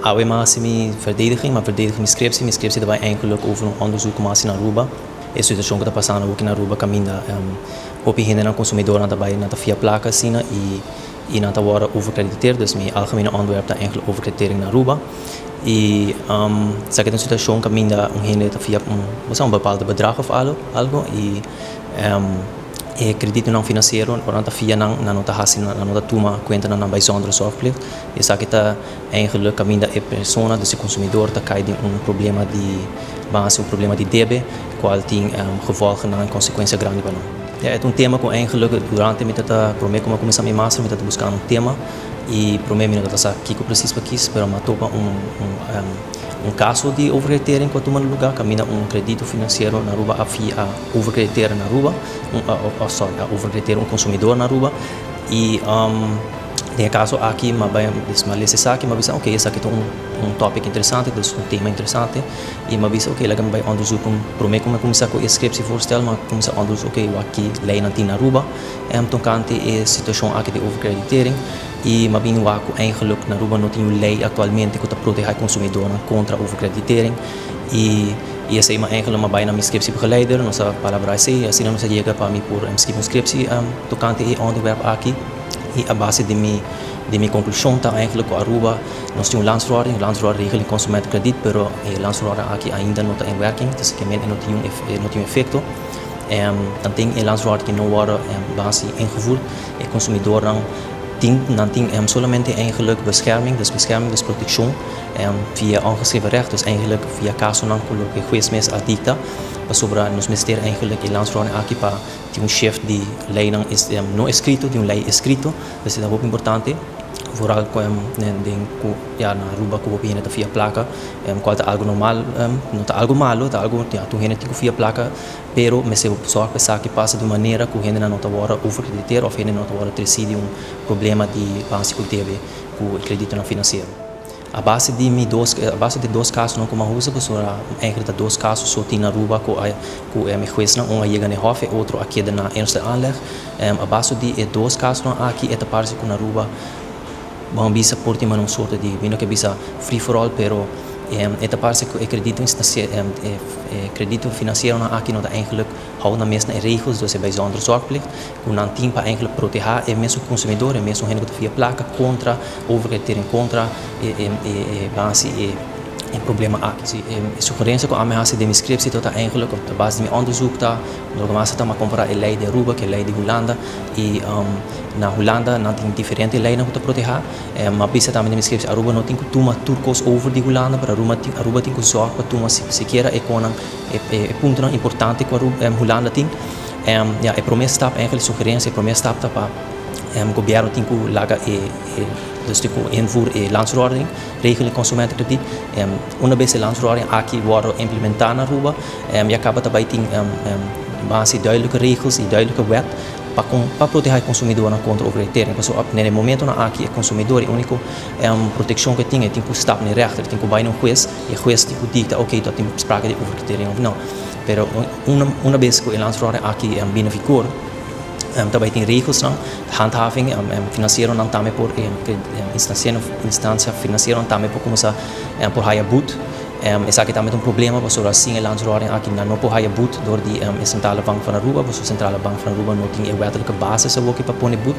Awe m'a hasi mi verdediging, m'a verdedig mi scriptie. Mi scriptie ta bai eigenlijk over un onderzoek ku m'a hasi na Aruba. E situashon ku ta pasando awoki na Aruba kaminda hopi hendenan konsumidornan ta bai nan ta fia plaka asina i i nan ta wòrdu overkrediteer. Dus mi algemene onderwerp ta eigenlijk overkreditering na Aruba. I esaki ta un situashon kaminda un hende ta fia un un bepaalde bedrag of algo i E kreditonan finansiero ora nan ta fia nan, nan no ta hasi, nan no ta tuma kuenta na nan bijzondere zorgplicht. Esaki ta eigenlijk kaminda e persona, dus e konsumidor ta kai den un problema di base, un problema di debe, kual tin gevolgennan en konsekuensia grandi pa nan. Ya, e ta un tema ku eigenlijk durante mi ta ta, promé ku mi a kuminsá mi master mi ta ta buskando un tema i promé mi no ta ta sa kiko presis pa kis, pero mi a topa un un. Un kaso di overkreditering ku a tuma lugá kaminda un kredito finansiero na Aruba a a overkreditera na Aruba, òf sòri, a overkreditera un konsumidor na Aruba i den e kaso aki mi a bai mi a lesa esaki mi a bisa oke esaki ta un un tòpik interesante, dus un tema interesante i mi a bisa oke laga mi bai òndersuk promé ku mi a kuminsá ku e scriptievoorstel mi a kuminsá òndersuk oke wak ki leinan tin na Aruba tokante e situashon aki di overkreditering. I m'a bini wak ku eigenlik na Aruba no tin un lei aktualmente ku ta protehá e konsumidornan kontra overkreditering. I i esei m'a eigenlik m'a bai na mi scriptiebegeleider, nos a palabrá esei i asina nos a yega pa mi por skibi un scriptie tokante e onderwerp aki. I a base di mi di mi konklushon ta eigenlik ku Aruba nos tin un landsverordening, landsverordening regeling consumentenkrediet, pero e landsverordening aki ainda no ta in werking, dus ke men e no tin un e no tin un efekto. Tanten e landsverordening no wòrdu basi ingevoerd. E konsumidornan tin nan tin solamente eigenlijk bescherming, dus bescherming, dus protekshon via ongeschreven recht, dus eigenlijk via kasonan ku loke hues mes a dikta, pasobra nos mester eigenlijk e landsverordening aki pa tin un shift di leinan no eskrito di un lei eskrito, dus e ta hopi importante, vooral ku den ku ya na Aruba ku hopi hende ta fia plaka, kual ta algu normal, no ta algu malo, ta algu ya tur hende tin ku fia plaka. Pero mester sòrg pa esaki pasa di un manera ku hendenan no ta wòrdu overkrediteer òf hende no ta wòrdu tresí di un problema di base ku debe ku e kreditonan finansiero. A base di mi dos a base di dos kasonan ku mi a usa pasobra eigenlijk ta dos kaso so tin na Aruba ku a ku e mi huesnan un a yega na e hòf e otro a keda na eerste aanleg. A base di e dos kasonan aki e ta parse ku na Aruba Bo a bisa por tin manera un sorto di, mi no ke bisa free for all, pero e ta parse ku e kredito e kredito finansieronan aki no ta eigenlik hou nan mes na e regels, dus e bijzondere zorgplicht ku nan tin pa eigenlik protehá e mesun konsumidor, e mesun hende ku ta fia plaka kontra overkreditering, kontra e basi e e problema aki. Si e sugerensia ku ami hasi den mi scriptie ta eigenlik op base di mi onderzoek ta loke mi a hasi ta mi a kompara e lei di Aruba ku e lei di Hulanda i na Hulanda nan tin diferente leinan ku ta protehá. Mi a bisa tambe den mi scriptie Aruba no tin ku tuma tur kos over di Hulanda pero Aruba tin Aruba tin ku zòrg pa tuma sikiera e konan e puntonan importante ku Hulanda tin. Ya e promé stap eigenlijk sugerensia e promé stap ta pa gobièrnu tin ku laga e dus tin ku invoer e landsverordening. Regeling consumentenkrediet. Una bes e landsverordening aki wòrdu implementá na Aruba, ya kaba ta bai tin base duidelijke regels i duidelijke wet pa pa protehá e konsumidónan kontra overkreditering. Pasobra na e momentonan aki e konsumidó e úniko protekshon ku e tin, e tin ku stap na e rèchter, e tin ku bai na un hues i e hues tin ku dikta oke ta tin sprake di overkreditering òf no. Pero una bes ku e landsverordening aki bini na vigor, Ta bai tin regelsnan, handhaving finansieronan tambe por instancia finansieronan tambe por kuminsá por haya but. Esaki tambe ta un problema pasobra sin e landsverordening aki nan no por haya but dor di e Centrale Bank van Aruba pasobra Centrale Bank van Aruba no tin e wettelijke basis awoki pa pone but.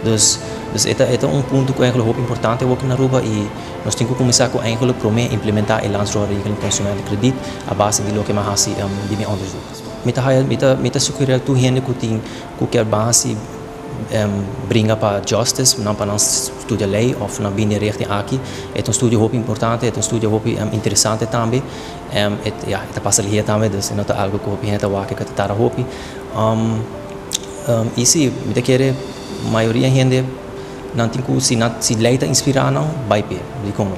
Dus e ta e ta un punto ku eigenlijk hopi importante awoki na Aruba i nos tin ku kuminsá ku eigenlijk promé implementá e landsverordening consumentenkrediet a base di loke mi a hasi di mi onderzoek. Mi ta haya, mi ta, mi ta sugerir tur hende ku tin, ku kier ban hasi bringa pa justice, nan pa nan studia lei òf nan bini richting aki. E ta un studio hopi importante, e ta un studio hopi interesante tambe. E, ya, e ta pasa lihe tambe, dus e no ta algu ku hopi hende ta wak ku ta tarda hopi. I si, mi ta kere mayoria hende nan tin ku, si nan, si lei ta inspirá nan, bai p'e. Dikon no?